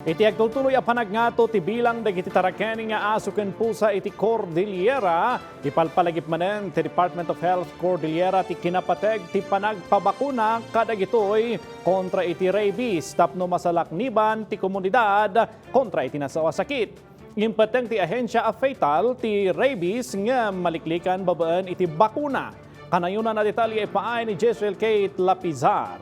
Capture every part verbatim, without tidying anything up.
Iti agtultuloy a panagngato ti bilang dagiti tarakeni nga aso ken pusa iti Cordillera, ipalpalagip manen ti Department of Health Cordillera ti kinapateg ti panagpabakuna kadagitoy kontra iti rabies tapno masalakniban ti komunidad kontra iti nasao a sakit. Impetteng ti ahensia a Fetal ti rabies ngem maliklikan babaen iti bakuna. Kanayonan a detalye ipaay ni Jezreel Kate Lapizar.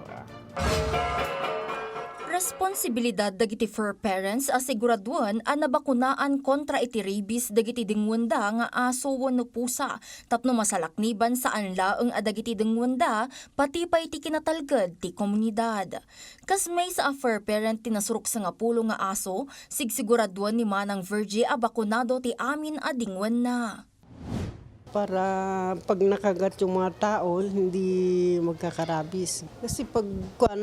Responsibilidad dagiti fur parents a siguraduen a nabakunaan kontra iti rabies dagiti dengwenda nga aso wenno pusa tapno masalakniban saan laeng a dagiti dengwenda, pati pay ti kinatalged ti komunidad. Kas maysa a fur parent ti nasurok sangapulo nga aso, sigsiguraduan ni Manang Virgie a bakunado ti amin a dingwenna. Para pag nakagat yung mga tao, hindi magkakarabis. Kasi pag kuan,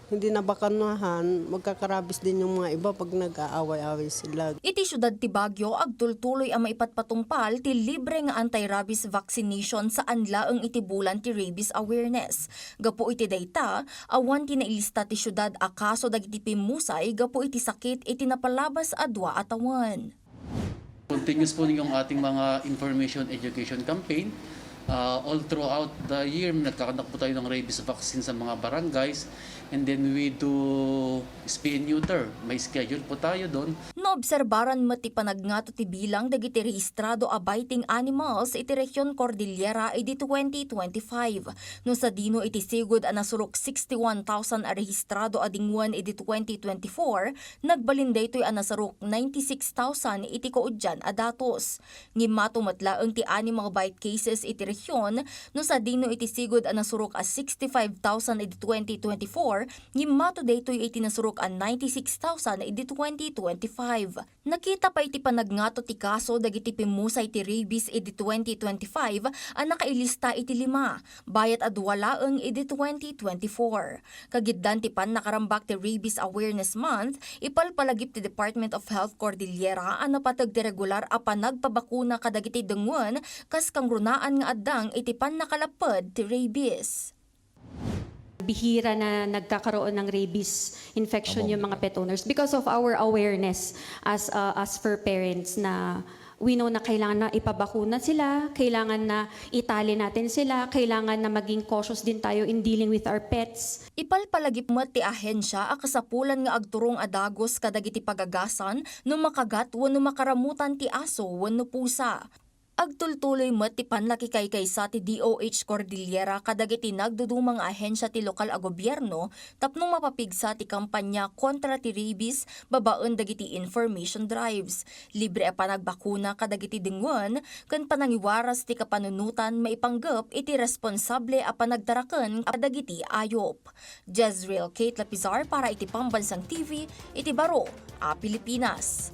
hindi nabakunahan, magkakarabis din yung mga iba pag nag-aaway-away sila. Iti siudad ti Baguio, agtultuloy a maipatpatungpal ti libre nga anti-rabies vaccination saan laeng iti bulan ti rabies awareness. Gapu iti dayta, awan ti nailista ti siudad a kaso dagiti pimmusay gapu iti sakit iti napalabas a dua a tawen. Continuous po yung ating mga information education campaign. Ah, all throughout the year, nagkakanak po tayo ng rabies vaccine sa mga barangays. And then we do spay and neuter. May schedule po tayo doon. Naobserbaran met ti panagngato ti bilang dagiti rehistrado a biting animals iti Region Cordillera idi twenty twenty-five. No sadino iti sigud a nasurok sixty-one thousand a rehistrado a dingwen idi twenty twenty-four, nagbalin daytoy a nasarok ninety-six thousand iti kauddian a datos. Ngimmato met laeng ti animal bite cases iti rehion no sadino iti sigud a nasurok a sixty-five thousand iti twenty twenty-four, ngimmato daytoy iti nasurok a ninety-six thousand iti twenty twenty-five. Nakita pay ti panagngato ti kaso dagiti pimmusay ti rabies idi twenty twenty-five a nakailista iti lima, bayat a dua laeng idi twenty twenty-four. Kagiddan ti pannakarambak ti Rabies Awareness Month, ipalpalagip ti Department of Health Cordillera a napateg ti regular a panagpabakuna kadagiti dengwen kas kangrunaan nga addang iti pannakalapped ti rabies. Bihira na nagkakaroon ng rabies infection yung mga pet owners because of our awareness as uh, as fur parents na we know na kailangan na ipabakuna sila, kailangan na itali natin sila, kailangan na maging cautious din tayo in dealing with our pets. Ipalpalagip met ti ahensya a kasapulan nga agturong a dagus kadagiti pagagasan no makagat wenno makaramutan ti aso wenno pusa. Agtultuloy met ti pannakikaykaysa ti D O H Cordillera kadagiti nagduduma nga ahensya ti lokal a gobierno tapno mapapigsa ti kampanya kontra ti rabies babaen dagiti information drives, libre a panagbakuna kadagiti dengwen, ken panangiwaras ti kapanunotan maipanggep iti responsable a panagdaraken kadagiti ayop. Jezreel Kate Lapizar para iti Pambansang T V iti Baro a Pilipinas.